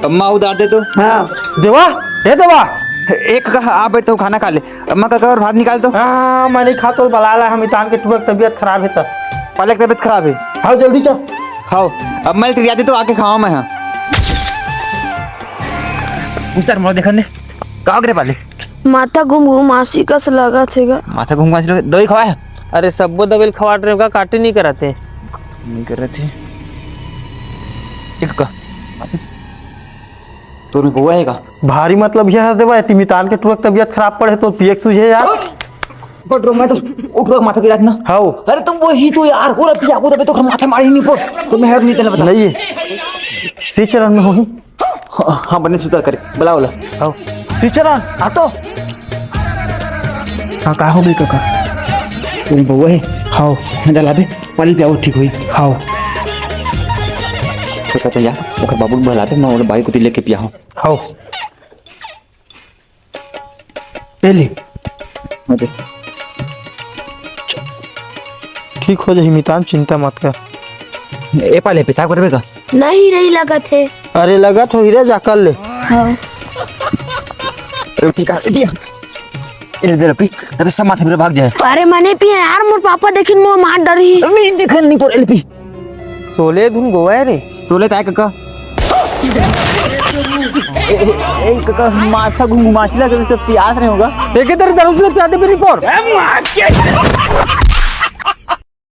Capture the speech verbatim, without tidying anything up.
अम्मा, उधार दे तो। हाँ। देवा, हे देवा। एक का, आप बैठो, खाना खा ले। अम्मा, का, का और भात निकाल तो। हाँ, मैं नहीं खा तो, बला ला, हम मितान के टुआ के तबीयत खराब हे त। पाले के तबीयत खराब हे? हाँ, जल्दी चल। हाँ, अब मैं तिरिया दे तो आके खावा मैं, हाँ। उतर मोर देखन ने। का करे पाले? माथा घूम घूम आसी कस लागत हे गा। माथा घूम घूम आसी लागत, दवाई खवाए? अरे सब्बो दवाई खवात रहे का, काटे नहीं करत हे। नहीं करत हे। एक का। तोर में बउआ हे का? भारी मतलब ये हंस देवा, एती मितान के टुआ के तबीयत खराब पड़े तो पिए के सूझे यार। बट रो, मैं तो उठ रहा, माथा पिरात ना। हाओ। अरे तुम वही तो यार, पूरा पिया को तबे तो माथा मारी नहीं पो। तो मैं हर नहीं तने बता। नहीं है। सी चरण में होही। हाँ, हाँ, बने सुता करे। बुला, बुला। हाओ। सी चरण, आ तो। हाँ, का हो गई काका? तुम बउआ हे? हाओ। हाँ, जला दे। पानी पियाओ, ठीक होई। हाओ। तो कहते यार, ओकर बाबू के बुला दे, मैं ओकर बाई को लेके पियाओ। हाओ। ए ले। हाँ दे। ठीक हो जाही मितान, चिंता मत कर। ए पाले, पेशाब करबे का? नहीं, नहीं लगत हे। अरे लगत होही रे, जा कर ले। हाँ। अरे ठीक है, दिया। ए दे पी, तबे सब माथा मेरा भाग जाए। अरे मने पी यार, मोर पापा देखिन मोर मार डरही। अरे नहीं देखे नहीं पर एलपी। सोले धुन गोवा हे रे। सोले काय काका? ए, ए, ए, काका, माथा घुमासिला के से पियास नहीं होगा। एक इधर दरुज ले पिया दे मेरी पर।